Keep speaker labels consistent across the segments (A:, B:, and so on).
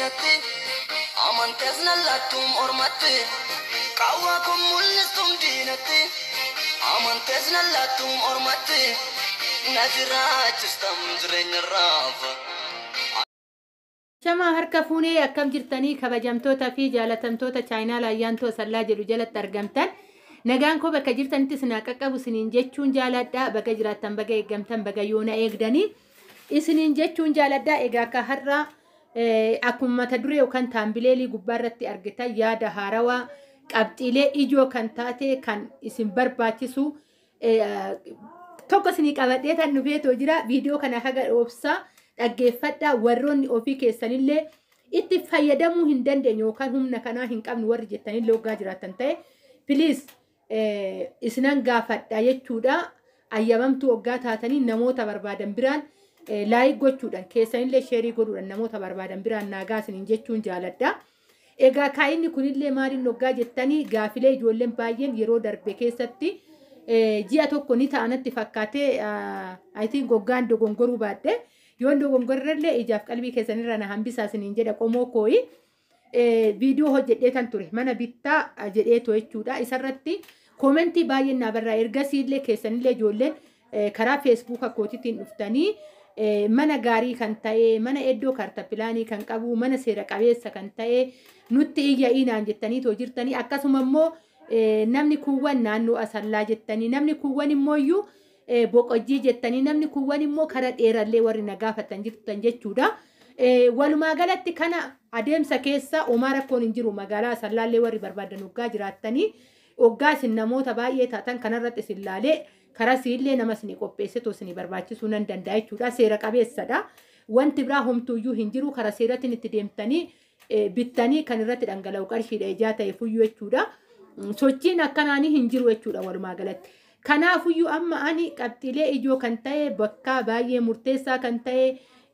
A: diinatti, amantees nallattuum ormatti, qaawwaa kun mul'istuum diinatti, amantees nallattuum ormatti, na jiraachistam jireenya raafa.
B: Shamaa harka fuunee, akkam jirtanii kabajamtoota fi jaalatamtoota chaayinaal Ayyaantoo Asallaa jedhu jalatti argamtan? Nagaan koo bakka jirtanitti isin haa qaqqabu isiniin jechuun jaaladha. Baga jiraattan, baga eeggamtan, baga yoona eegdanii isiniin jechuun jaaladha. Egaa akka har'a akkuma mata duree yookaan thumbnailii gubbaa irratti argitan, yaada haarawaa qabxiilee ijoo kan taate kan isin barbaachisu tokko isinii qabadhee tan dhufeetoo jira. Viidiyoo kana haga dhoobsaa dhaggeeffadhaa. Warroonni ofii keessanillee itti fayyadamuu hin dandeenye yookaan humna kanaa hin qabnu warri jettanillee waggaa jiraatan ta'e, please isinan gaafadha jechuudha. Ayyamamtuu waggaa taatanii namoota barbaadan biraan like gochuudhaan, keessanillee share godhuudhaan namoota barbaadan biraan naagaa isiniin jechuun jaaladha. Egaa kaayinni kunillee maaliin waggaa jettanii, gaafilee ijoolleen baay'een yeroo darbe keessatti, ji'a tokko ni ta'anatti fakkaatee, I think goggaan dogongoruu baadhe, yoon dogongorrellee ijaaf qalbii keessanirra na hambisaa isiniin jedha qomoo kooyi. Viidiyoo hojjedhee tan ture, mana bittaa jedheetu jechuudha. Isarratti commentii baay'een naa barraa. Ergasiillee keessanillee ijoolleen karaa Facebooka kootiitiin dhuftanii, mana gaarii kan ta'e, mana iddoo kaarta pilaanii kan qabu, mana seera qabeessa kan ta'e nutti iyya inaan jettanii too jirtanii. Akkasuma immoo namni kuuwwan naannoo Asallaa jettanii, namni kuuwwan immoo iyyuu Boqojjii jettanii, namni kuuwwan immoo kara dheerallee warri na gaafatan jirtan jechuudha. Walumaa galatti kana adeemsa keessa homaa rakkoon hin jiru. Magaalaa Asallaallee warri barbaadan waggaa jiraattanii, waggaa isin namoota baay'ee taatan kanarratti isin laalee karaa siillee nama isinii qopheessitu isinii barbaachisuu nan danda'a jechuudha. Seera qabeessadha. Wanti biraa homtuuyyuu hin jiru. Karaa seeratiin itti deemtanii bittanii kan irratti dhangala'u qarshiidha ijaa ta'e fuyyuu jechuudha. Sochiin akkanaanii hin jiru jechuudha walumaa galatti. Kanaafuyyuu amma ani qabxiilee ijoo kan ta'e, bakka baay'ee murteessaa kan ta'e,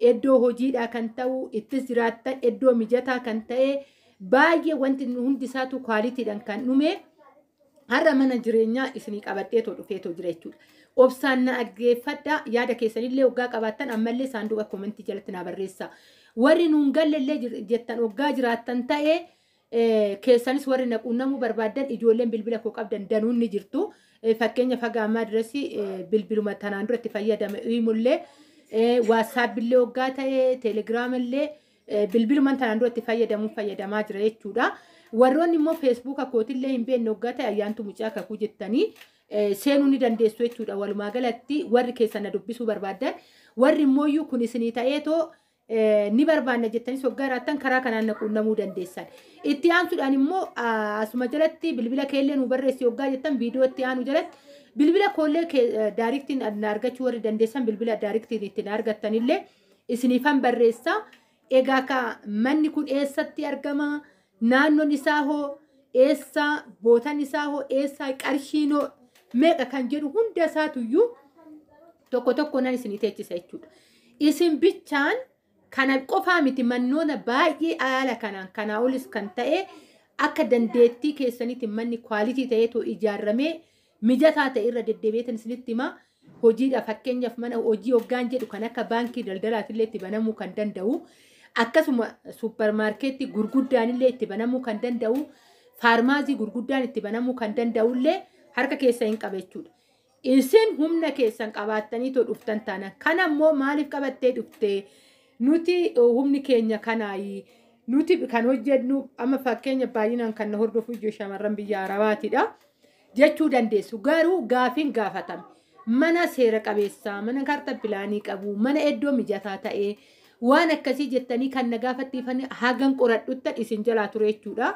B: iddoo hojiidhaa kan ta'u, ittis jiraattan iddoo mijataa kan ta'e, baay'ee wanti hundi isaatu qualitydhaan kan dhume, har'a mana jireenyaa isinii qabadheetoo dhufeetoo jira jechuudha. Obsaan na dhaggeeffadha. Yaada keessanillee waggaa qabaattan ammallee saanduqa commentii jalatti na barreessa. Warri nuun galleellee jettan waggaa jiraattan ta'e, keessanis warri na quunnamuu barbaaddan, ijoolleen bilbila koo qabdan danuun ni jirtu. Fakkeenya faga ammaa direesii bilbiluma tanaan duratti fayyadame imullee, WhatsAppillee waggaa ta'e, Telegramallee bilbiluma tanaan duratti fayyadamuun fayyadamaa jira jechuudha. Warroonni immoo Facebooka kootillee hin beekne waggaa ta'e, Ayyaantu Mucaa Kakuu jettanii seenuu ni dandeessu jechuudha. Walumaa galatti warri keessan na dubbisuu barbaaddan, warri immoo kun isinii ta'eetoo ni barbaanna jettanis waggaa jiraattan, karaa kanaan na quunnamuu dandeessan. Itti aansuudhaan immoo asuma jalatti bilbila keellee nu barreessi waggaa jettan, viidiyoo itti aanu jalatti bilbila koollee directiin na argachuu warri dandeessan, bilbila directiin ittiin argattanillee isiniifan barreessa. Egaa ka manni kun eessatti argama? Naannoon isaa hoo eessa? Bootan isaa hoo eessa? Qarshiin hoo meeqa kan jedhu hunda isaatuyyuu tokko tokko nan isinii teechisa jechuudha. Isin bichaan kana qofaa miti, mannoota baay'ee haala kanaan kanaa olis kan ta'e, akka dandeettii keessaniitiin manni quality ta'eetu ijaarramee mijataa ta'e irra deddeebi'eetan isinitti hima. Hojiidha, fakkeenyaaf mana hojii hoggaan jedhu kan akka baankii daldalaatillee itti banamuu kan danda'u, akkasuma suuparmaarkeetii gurguddaanillee itti banamuu kan danda'u, faarmaasii gurguddaan itti banamuu kan danda'ullee harka keessa hin qaba jechuudha. Isin humna keessan qabaattanii too dhuftan taana, kana immoo maaliif qabattee dhufte, nuti humni keenya kanaayi, nuti kan hojjennu amma fakkeenya baay'inaan kan na hordofu ijoo shamarran biyya Arabaatidha jechuu dandeessu. Garuu gaafiin gaafatame mana seera qabeessaa, mana kaarta pilaanii qabu, mana iddoo mijataa ta'ee waan akkasii jettanii kan na gaafattiifan hagan qoradhuttan isin jalaa ture jechuudha.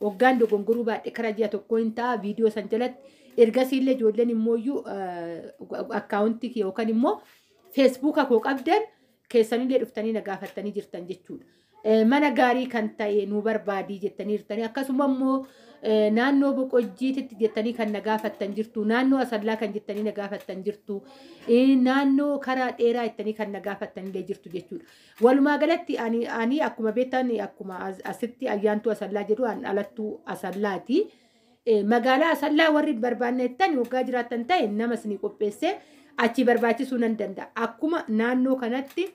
B: Waggaan dogongoruu baadhee karaa ji'a tokko hin ta'a viidiyoo san jalatti. Ergasiillee ijoolleen immoo accountii yookaan immoo Facebooka koo qabdan keessanillee dhuftanii na gaafattanii jirtan jechuudha. Mana gaarii kan ta'e nu barbaadii jettanii jirtanii, akkasuma immoo naannoo Boqojjiititti jettanii kan na gaafattan jirtu, naannoo Asallaa kan jettanii na gaafattan jirtu, naannoo karaa dheeraa jettanii kan na gaafattanillee jirtu jechuudha. Walumaa galatti ani akkuma beektan, akkuma asitti Ayyaantuu Asallaa jedhu, an alattuu Asallaati. Magaalaa Asallaa warri barbaanne jettan waggaa jiraattan ta'e, nama isinii qopheessee achi barbaachisuu nan danda'a. Akkuma naannoo kanatti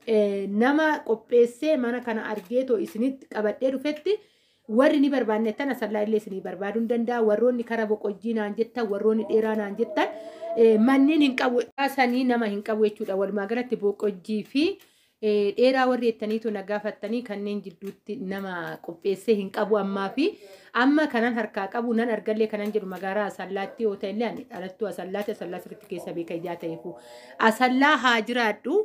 B: Nama qopheessee mana kana argeetoo isinitti qabadhee dhufetti warri ni barbaanne tan Asallaa illee isinii barbaaduu hin danda'a. Warroonni kara Boqojjii naan jettan, warroonni Dheeraa naan jettan, manneen hin qabu. Sanii nama hin qabu jechuudha. Walumaa galatti Boqojjii fi Dheeraa warri jettaniitu na gaafattanii, kanneen jidduutti nama qopheessee hin qabu ammaa fi amma kanan harkaa qabu nan argallee kanan jedhu magaalaa Asallaatti yoo ta'e illee, ani dhalattuu Asallaatti, Asallaa sirriitti keessa beeka ijaa ta'eefu. Asallaa haa jiraadhu.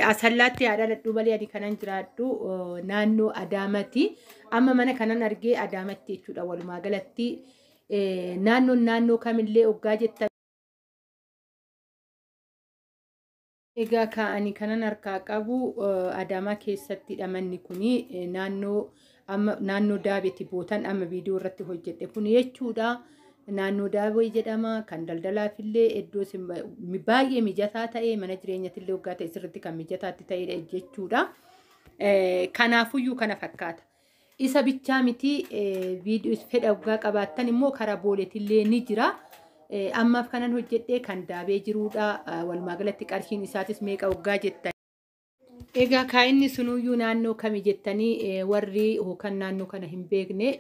B: Asallaatti haa dhaladhu malee ani kanan jiraadhu naannoo Adaamati. Amma mana kanan argee Adaamatti jechuudha. Walumaa galatti naannoon naannoo kamillee oggaa jettan. Egaa kaa'anii kanan harkaa qabu Adaamaa keessattidha manni kuni, naannoo amma naannoo Daabeeti bootan amma viidiyoo irratti hojjedhe kun jechuudha. Naannoo Daabee jedhama, kan daldalaafillee iddoo baay'ee mijataa ta'e, mana jireenyatillee waggaa ta'e sirriitti kan mijataatti ta'edha jechuudha. Kanaafuyyuu kana fakkaata. Isa bichaa miti, viidiyoo fedha waggaa qabaattan immoo karaa Booleetillee ni jira. Ammaaf kanan hojjedhee kan Daabee jiruudha. Walumaa galatti qarshiin isaatis meeqa waggaa jettan. Egaa kaa'inni sunuyyuu naannoo kami jettanii, warri yookaan naannoo kana hin beekne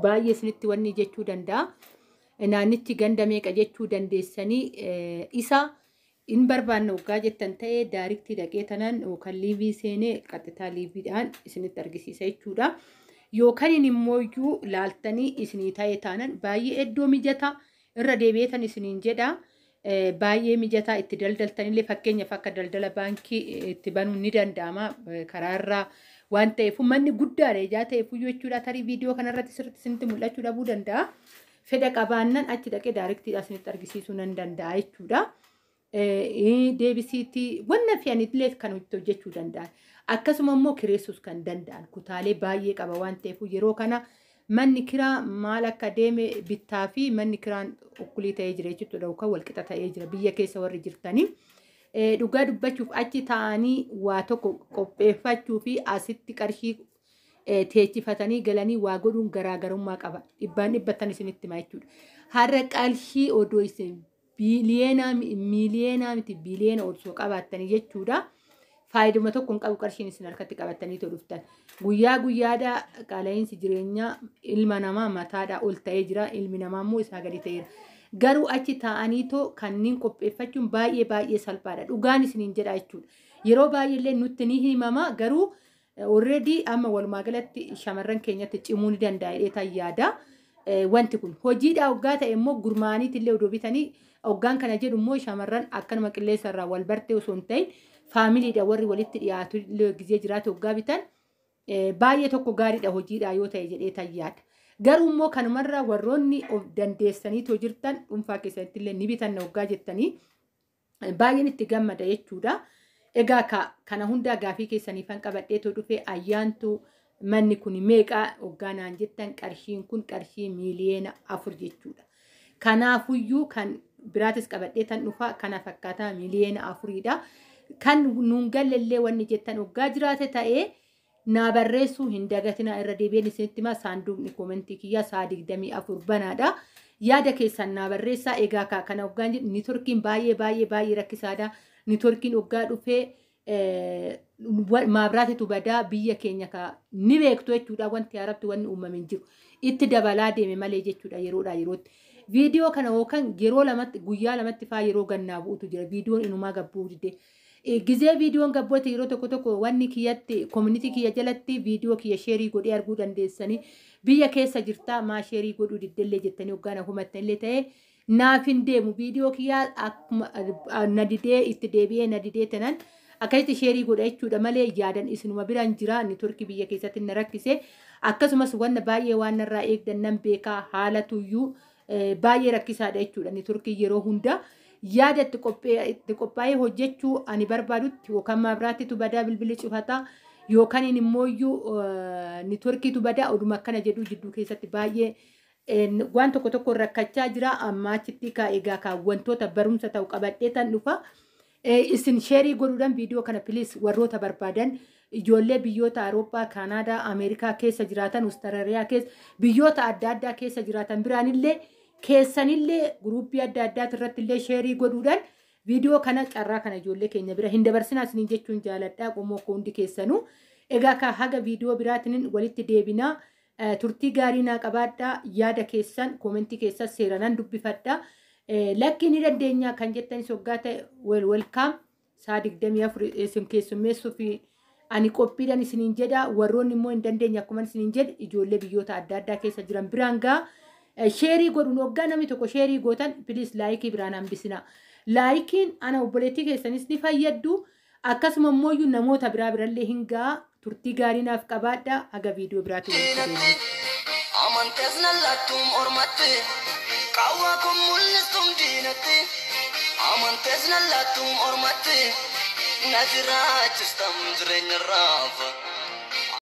B: baay'ee isinitti wanni jechuu danda'a. Naannichi ganda meeqa jechuu dandeessanii, isa hin barbaanne waggaa jettan ta'ee direct dhaqee tanan yookaan live seenee qaxxitaa liveiidhaan isinitti argisiisa jechuudha. Yookaan immoo laaltanii isinii ta'e taanan baay'ee iddoo mijataa irra deebi'eetan isiniin jedha. Baay'ee mijataa, itti daldaltanillee, fakkeenyaaf akka daldala baankii itti banuun ni danda'ama karaarraa waan ta'eef, manni guddaadha ijaa ta'eef jechuudha. Tarii viidiyoo kanarratti sirriitti isinitti mul'achuu dhabuu danda'a. Fedha qabaannan achi dhaqee directiidhaan isinitti argisiisuu nan danda'a jechuudha. Deebisiitti wanna fe'anillee kan itti hojjechuu danda'an. Akkasuma immoo kireessuus kan danda'an kutaalee baay'ee qaba waan ta'eef, yeroo kana manni kiraa maal akka deeme, bittaa fi manni kiraan ukkulii ta'ee jira jechuudha, yookaan walqixa ta'ee jira biyya keessa warri jirtanii. Dhugaa dubbachuuf achi taa'anii waa tokko qopheeffachuu fi asitti qarshii teechifatanii galanii waa godhuun garaagarummaa qaba. Dhibbaan dhibbattan isinitti hima jechuudha. Har'a qarshii odoo isin biiliyoonaa, miiliyoonaa miti, biiliyoona osoo qabaattanii jechuudha. Faayiduma tokko hin qabu qarshiin isin harkatti qabattanii dhuftan. Guyyaa guyyaadhaa qaala'insi jireenyaa ilma namaa mataadhaa ol ta'ee jira. Ilmi namaa immoo isaa gadi ta'eera. Garuu achi taa'anii too kanneen qopheeffachuun baay'ee baay'ee salphaadha. Dhugaan isiniin jedha jechuudha. Yeroo baay'eellee nutti ni himama, garuu already amma walumaa galatti shamarran keenyatti cimuu ni danda'a jedhee yaada. Wanti kun hojiidhaa hoggaa ta'e immoo gurmaaniitillee odoo bitanii, hoggaan kana jedhu immoo shamarran akkanuma qilleensa irraa wal bartee osoo hin ta'in familydha warri walitti dhiyaatu illee gizee jiraatu hoggaa bitan baay'ee tokko gaariidha hojiidhaa yoo ta'e jedhee yaada. Garuu immoo kanumarraa warroonni of dandeessaniitoo jirtan dhuunfaa keessatti illee ni bitanna hoggaa jettanii baay'een itti gammada jechuudha. Egaa kana hundaa gaafii keessaniifan qabadheetoo dhufe. Ayyaantu, manni kun meeqaa hoggaa naan jettan, qarshiin kun qarshii 4 miiliyoona jechuudha. Kanaafuyyuu kan biraatis qabadhee tan dhufa, kana fakkaataa 4 miiliyoonidha. Kan nuun galleellee wanni jettan hoggaa jiraate ta'ee naa barreessuu hin dagatinaa. Irra deebi'een isinitti himaa, saanduqni comment kiyyaa sa'a 24 banaadha. Yaada keessan naa barreessaa. Egaa kana hoggaan jedhu networkiin baay'ee baay'ee baay'ee rakkisaadha. Networkiin hoggaa dhufee maabiraatitu badaa biyya keenya ka ni beektu jechuudha. Wanti haarabti wanni uumame hin jiru. Itti dabalaa deeme malee jechuudha yeroodhaa yerootti. Viidiyoo kana yookaan yeroo lamatti, guyyaa lamatti faa yeroo gannaa bu'utu jira. Viidiyoon inumaa gabbuu dide. Gizee viidiyoon gabboota yeroo tokko tokko wanni kiyyatti community kiyya jalatti viidiyoo kiyya share godhee arguu dandeessanii, biyya keessa jirtaa maa share godhuu diddellee jettanii hoggaan humattanillee ta'ee naaf hin deemu. Viidiyoo kiyyaa akkuma na didee itti deebi'ee na didee tanan akkasitti share godha jechuudha malee yaadan isinuma biraan jira. Networkii biyya keessatti na rakkise, akkasumas wanna baay'ee waan narraa eegdan nan beekaa, haalatuyyuu baay'ee rakkisaadha jechuudha. Networkii yeroo hunda yaada itti qophaa'ee hojjechuu ani barbaadutti yookaan maabiraattitu badaa, bilbilli cufataa, yookaan immooyyuu networkiitu badaa, oduma akkana jedhu jidduu keessatti baay'ee waan tokko tokko rakkachaa jira. Amma achitti kaa egaa kaa wantoota barumsa ta'u qabadhee tan dhufa. Isin share godhuudhaan viidiyoo kana please warroota barbaadan, ijoollee biyyoota Awurooppaa, Kaanaadaa, Ameerikaa keessa jiraatan, Awustiraaliyaa keessa, biyyoota adda addaa keessa jiraatan biraanillee keessanillee group adda addaati irratti illee share godhuudhaan Viidiyoo kana carraa kana ijoollee keenya bira hin dabarsinaa isiniin jechuun jaaladha, qomoo koo hundi keessanuu. Egaa ka haga viidiyoo biraatiin walitti deebinaa. Turtii gaarii naa qabaadhaa. Yaada keessan koomentii keessan seeranan dubbifadha. Lakkii ni dandeenya kan jettanis hoggaa ta'e, welcome, sa'a 24 isin keessummeessuu fi ani qophiidhaan isiniin jedha. Warroonni immoo hin dandeenye, akkuma isiniin jedhe, ijoollee biyyoota adda addaa keessa jiran biraan ga'a. Share godhuun, hoggaa namni tokko share gootan, please like biraan hambisina. Likeiin ana obboleettii keessanis ni fayyaddu. Akkasuma immoo namoota biraa birallee hin ga'a. Turtii gaarii naaf qabaadha. Haga viidiyoo biraatti walitti deemna.
A: Amantees na laattuum ormatti, qaawwaa kun mul'istum diinatti. Amantees na laattuum ormatti, na jiraachistam jireenya raafa.